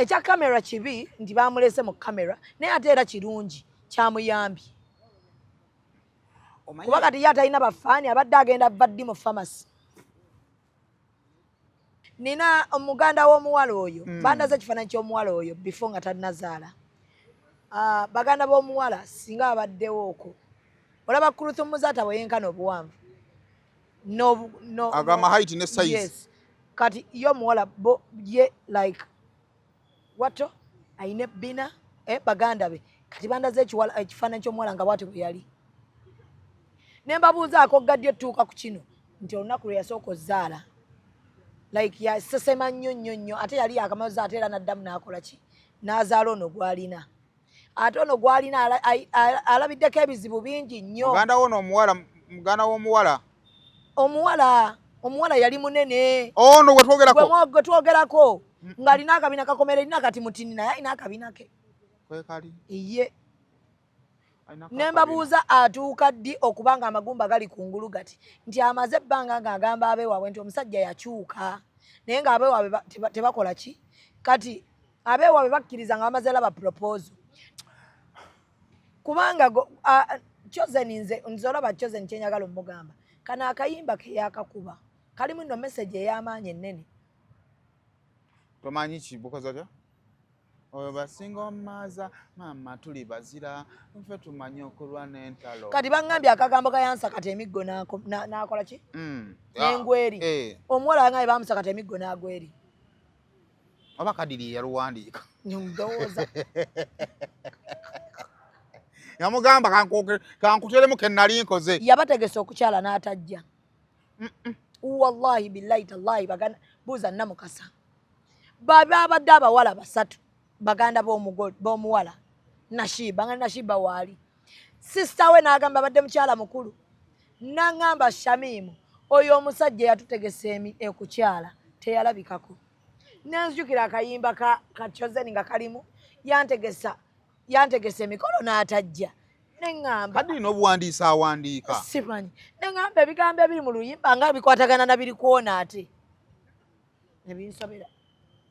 Ekya kamera kibi nti bamulese mu kamera, naye ate era kirungi kyamuyambye, kuba kati ye atalina bafaani abadde agenda vaddi mu famasi. Nina omuganda w'omuwala oyo, bandaze ekifaananyi ky'omuwala oyo before nga tannazaala. Ah, baganda b'omuwala singa abaddewo okwo, olaba Kuruthu Muzaata bwe yenkana obuwanvu. Agamba height ne size. Yes. Kati ye omuwala bo ye like wato ayina ebbina, baganda be kati bandaze ekifaananyi ky'omuwala nga bwati bwe yali, ne mbabuuzaako gaddi otuuka ku kino nti olunaku lwe yasooka ozaala, like yasesema nnyo nnyo nnyo, ate yali yakamaze, ate era n'addamu n'akola ki, n'azaala ono gw'alina. Ate ono gw'alina alabiddeko ebizibu bingi nnyo. Muganda wo n'omuwala, muganda w'omuwala? Omuwala yali munene. Ono gwe twogerako? Gwe twogerako, ng'alina akabina kakomera, erina kati mutini, naye alina akabina ke. Kwekali. Ye. Alina Ne mbabuuza atuuka ddi okuba nga amagumba gali kungulu gati, nti amaze ebbanga ng'agamba abeewaabwe nti omusajja yakyuka, naye ng'abeewaabwe tebakola ki. Kati abeewaabwe bakkiriza nga bamaze laba proposal, kubanga Chosen, nze olaba Chosen, kyenjagala omugamba, kano akayimba keyakakuba kalimu nno message ey'amaanyi ennene. Tomanyi kibukoza otya oyo basinga omaaza maama, tuli bazira nfe, tumanyi okulwana entalo. Kati baŋŋambye akagambo kayansakata emiggo n'akola ki, n'engweri. Omuwala yangambye bamusakata emiggo n'agweri. Oba kadiri yaluwandiika? Ndowooza. Yamugamba kankuteremu ke nali nkoze. Yabategesa okukyala n'atajja. Wallahi billahi tallahi, baganda buuza Namukasa, babadde abawala basatu, baganda b'omuwala Nashiba, nga Nashiba waali sister we, n'agamba abadde mukyala mukulu, n'aŋŋamba, "Shamimu, oyo omusajja yatutegesa ekukyala teyalabikako." Nenzijukira akayimba ka Chosen nga kalimu yantegesa emikolo n'atajja, neŋŋamba Kadiri n'obuwandiisi awandiika. Simanyi, neŋŋamba ebigambo ebiri mu luyimba nga bikwatagana na biri kwona, ate nebinsobera.